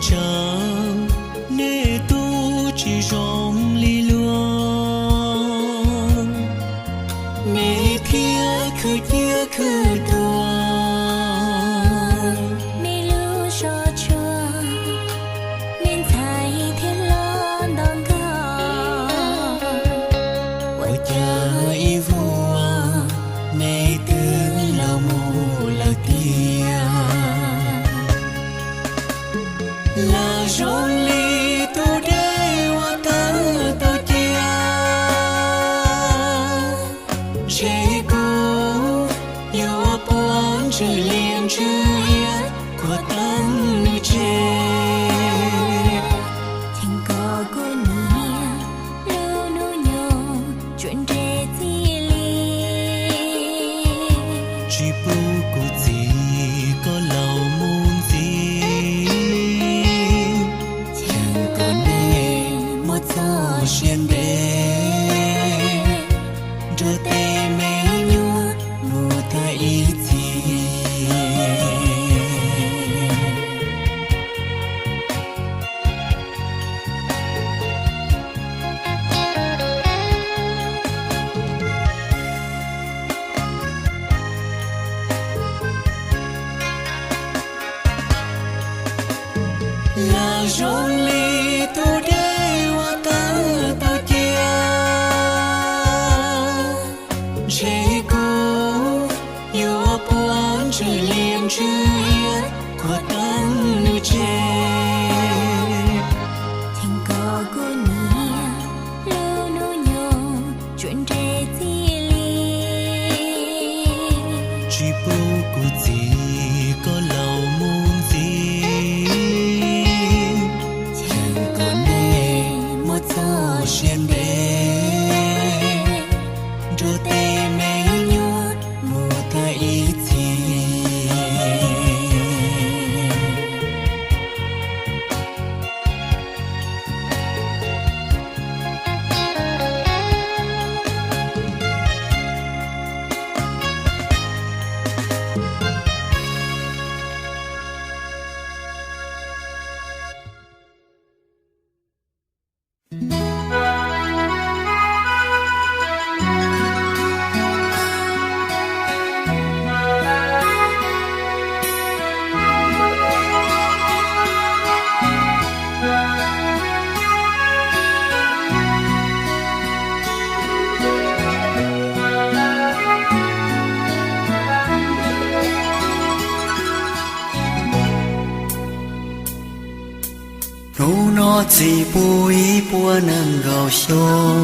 Tsam nej tub tsis zoo li luag, nej thiaj khwv ciaj khwv tuag. Nej lub zos tshuav, nej ntxhais thiaj hlob nto nkauj. Ua cas ib vuag nej twb laus mus lawm tiag. Lam zoo li tus dej uas tawm tus cia, ntshe kuv yuav puas ntswj liaj ntswj iab khuam teeb nws tseg. Cheem kom kuv niam lub hnub nyoog tsuas nres txij li, tsis pub kuv txiv koj laus mus ntxiv. Cheem kom nej muaj txoj sia ntev, nrog tej me nyuam mus tag ib txhis. Lam zoo li tus dej uas tawm tus cia, ntshe kuv yuav puas ntswj liaj ntswj iab khuam teeb nws tseg. Cheem kom kuv niam lub hnub nyoog tsuas nres txij li, tsis pub kuv txiv koj laus mus ntxiv. Cheem kom nej muaj txoj sia ntev, nrog tej me nyuam mus tag ib txhis. Hnub no txij pub ib puas nees nkaum xyoo,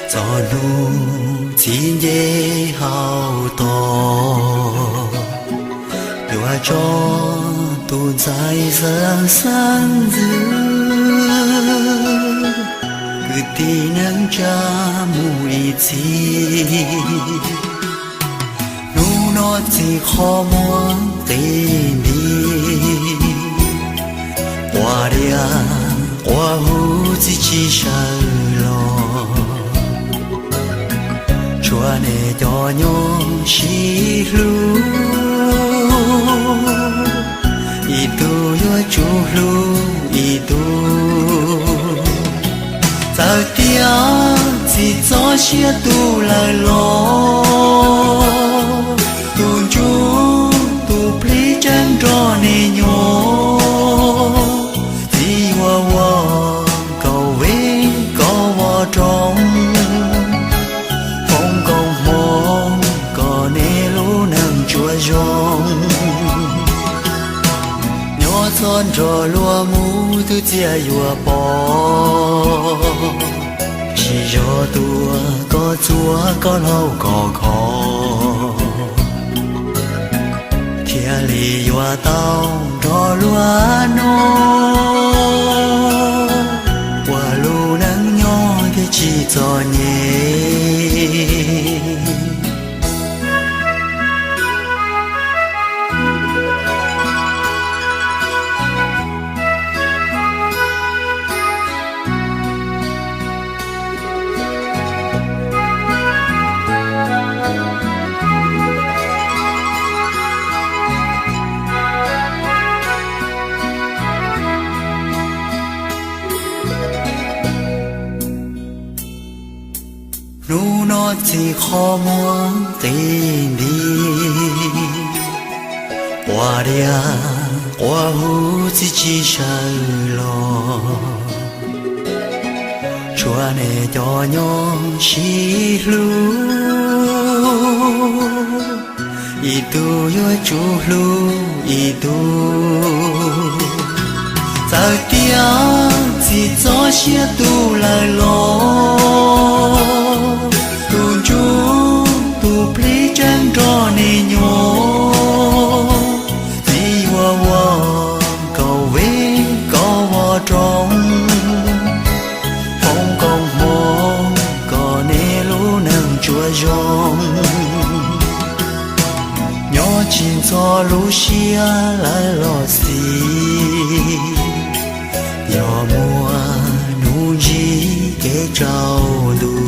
txog hnub txij nce hauv tos, yuav tso tus ntxhais xeeb xeeb ntxwv, kwv tij neej tsa mus ib txhis. Hnub no txij qhov muaj nqi nti, quas diav quas huv txiv tsis sawv los, tshuav nej cov nyob sib hlub, ib tug yuav tsum hlub ib tug. Txawm tias txij txoj sia tus lawm los, tus ntsuj tus plig tseem nrog nej nyob. Txiv yuav ua koj vij koj vov rooj, foom koob hmoov kom nej lub neej tsuas zoo. Nyob txog nrog luag mus twb txias yuav pom, tsis yog tuaj koj txuas koj hlau koj kho, thiaj li yuav tau nrog luag nyob, ua lub neej nyob thiaj tsis txom nyem. Hnub no txij qhov muag qi nti, quas diav quas huv txi tsis sawv los, tshuav nej cov nyob sib hlub, ib tug yuav tsum hlub ib tug. Txawm tias txhij txoj sia tu lawm los, tus ntsuj tus plig tseem nrog nej nyob. Txiv yuav ua koj vej koj voj roob, foom koob hmoov kom nej lub neej tsuas zoo. Nyob tsis ntxhov lub siab lawv los xij, yog muaj hnub ntsib kev tsaus ntuj.